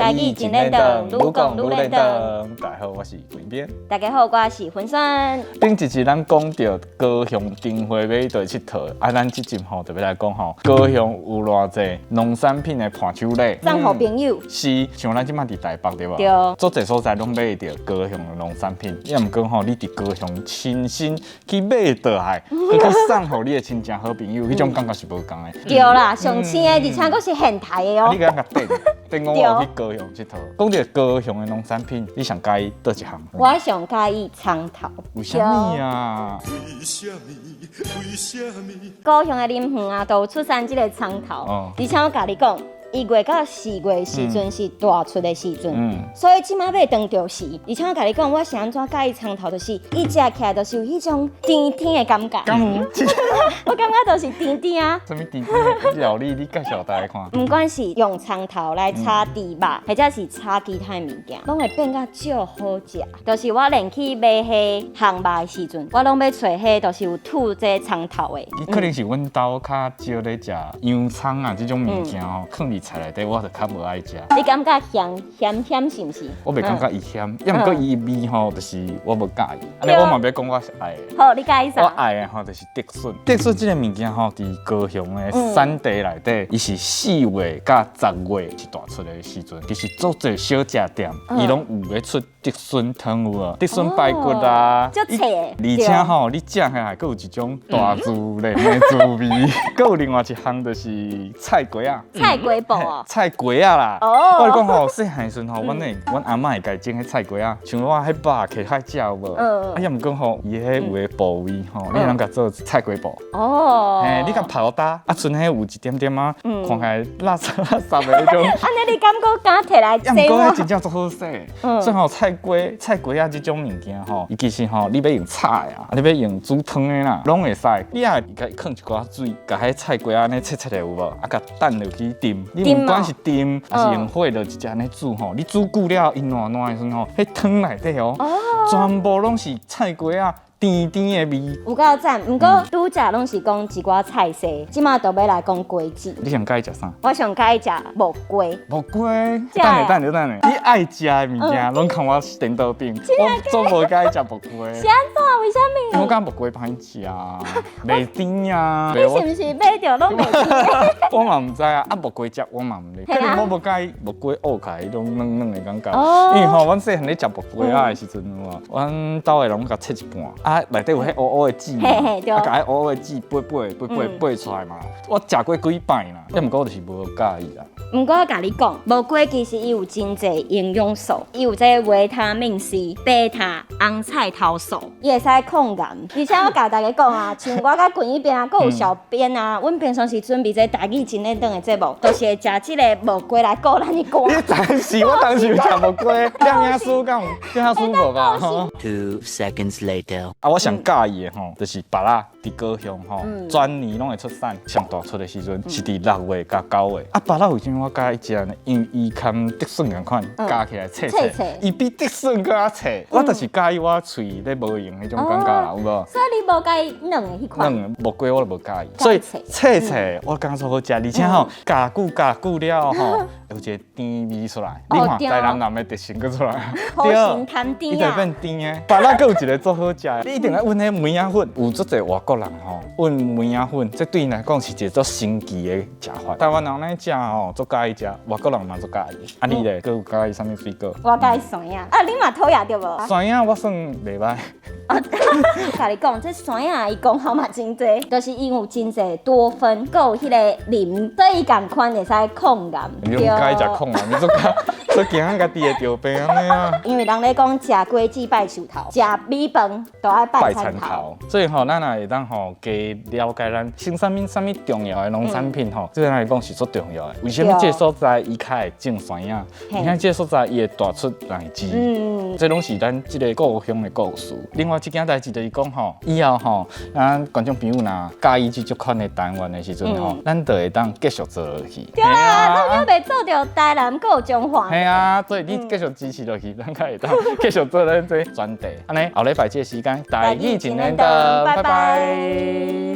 台語真輪轉，愈講愈輪轉。大家好，我是陳編。大家好，我是芬萱。頂一集咱講著高雄燈會欲去𨑨迌，啊，咱這集吼就欲來講吼，高雄有偌濟農產品的伴手禮。送予朋友。是，像咱這擺佇台北對無？對。足濟所在攏買會著高雄的農產品，也毋過吼，你佇高雄親身去買倒來，閣去送予你的親情好朋友，彼種感覺是無仝的。對啦，上鮮的，而且閣是現刣的哦。你共共等，等講我有去高雄𨑨迌。講著高雄的農產品，你上佮意佗一項？我上佮意蔥頭。為啥物啊？高雄的林園啊，都有出產這个蔥頭，而且我共你講，1月到4月時陣是大出的時陣，所以這馬欲當著時。而且我共你講，我是按怎佮意蔥頭，就是伊食起來就是有彼種甜甜的感覺。敢有？我感覺就是甜甜啊。啥物甜甜料理？你介紹大家看。毋管是用蔥頭來炒豬肉，或者是炒其他的物件，攏會變甲足好食。就是我連去買彼烘肉的時陣，我攏欲揣彼就是有吐這蔥頭的。伊可能是阮兜較少咧食洋蔥啊這種物件吼，囥佇菜內底我就較無愛食。你感覺鹹鹹鹹是毋是？我袂感覺伊鹹，抑毋過伊味吼，就是我無佮意。按呢我嘛欲講我是愛的。好，你佮意啥？我愛的吼就是竹筍。竹筍這个物件吼，佇高雄的產地內底，伊是4月佮10月是大出的時陣，其實足濟小食店，伊攏有咧出竹筍湯有無？竹筍排骨啊，足脆。而且吼，你食起來閣有一種大自然的滋味。閣有另外一項就是菜瓜仔。菜瓜布哦。菜瓜仔啦。我共你講吼，細漢時陣吼，阮阿嬤會共煎彼菜瓜仔，像我彼肉摕較食有無？啊，抑毋過吼，伊彼有的部位吼，你通共做菜瓜布。嘿，你共刨焦，啊，賰彼有一點點仔，看起來垃圾垃圾的彼種。按呢你敢閣敢提來抑毋過彼真正足好洗。所以吼，菜瓜仔這種物件吼，伊其實吼，你欲用炒的啊，你欲用煮湯的啦，攏會使。你也共伊囥一寡水，共彼菜瓜仔按呢切切的有無？啊，共等落去浸。你毋管是浸，抑是用火就直接按呢煮吼，你煮久了，伊爛爛的時陣吼，彼湯內底哦，全部攏是菜瓜仔甜甜的味。有夠讚，毋過拄才攏是講一寡菜色，這馬就欲來講瓜子。你上佮意食啥？我上佮意食木瓜。木瓜，等下等下等下，你愛食的物件攏共我顛倒反，我足無佮意食木瓜。是按怎？為啥物？我感覺木瓜歹食啊，袂甜啊。你是毋是買著攏袂甜？我嘛毋知啊，啊木瓜汁我嘛毋咧，可能我無佮意木瓜挖開彼種軟軟的感覺。因為吼，阮細漢咧食木瓜仔的時陣有無？阮兜的人攏共切一半，啊內底有彼烏烏的籽，啊共彼烏烏的籽掰掰掰掰掰出來嘛。我食過幾擺啦，抑毋過我就是無佮意啦。毋過我共你講，木瓜其實伊有真濟營養素，伊有這維他命 C、貝塔、紅菜頭素，伊會使抗癌。而且我共大家講啊，像我佮群彼邊啊，閣有小編啊，阮平常時準備這台語真輪轉的節目，就是會食這个木瓜來顧咱的肝。你當時我當時有食木瓜，營養師敢有？營養師無吧？2 seconds later。啊，我上佮意的吼，就是芭樂佇高雄吼，全年攏會出產，上大出的時陣是佇6月佮9月。啊，芭樂為啥物我佮意食呢？因為伊含竹筍仝款，加起來脆脆，伊比竹筍閣較脆。我就是佮意我喙咧無閒彼種感覺啦，有無？所以你無佮意軟的彼款？軟木瓜我都無佮意，所以脆脆我感覺足好食，而且吼，咬久咬久了吼，有一个甜味出來。你看台南人的特性閣出來。對，伊就變甜的。芭樂閣有一个足好食的，你一定愛阮彼梅仔粉，有足濟外國人吼，阮梅仔粉，這對𪜶來講是一個足神奇的食法。台灣人咧食吼，足佮意食，外國人嘛足佮意。啊，你咧，閣有佮意啥物水果？我佮意山仔。啊，你嘛討厭對無？山仔我算袂䆀。共你講，這山仔伊功效嘛真濟，就是因有真濟多酚，閣有彼个磷，所以伊仝款會使抗癌。你攏佮意食抗癌，你足足驚家己會著病按呢啊？因為人咧講食果子拜樹頭，食米飯都愛拜田頭。所以吼，咱也會當吼加了解咱生啥物啥物重要的農產品吼，對咱來講是足重要的。為啥物這个所在伊較會種山仔？你看這个所在伊會大出荔枝，這攏是咱這个故鄉的故事。另外這件代誌就是講吼，以後吼，咱觀眾朋友若佮意這款的單元的時陣吼，咱就會當繼續做落去。對啊，咱猶未做著台南，閣有彰化。嘿啊，所以你繼續支持落去，咱才會當繼續做咱這專題。按呢，後禮拜這個時間，台語真輪轉，拜拜。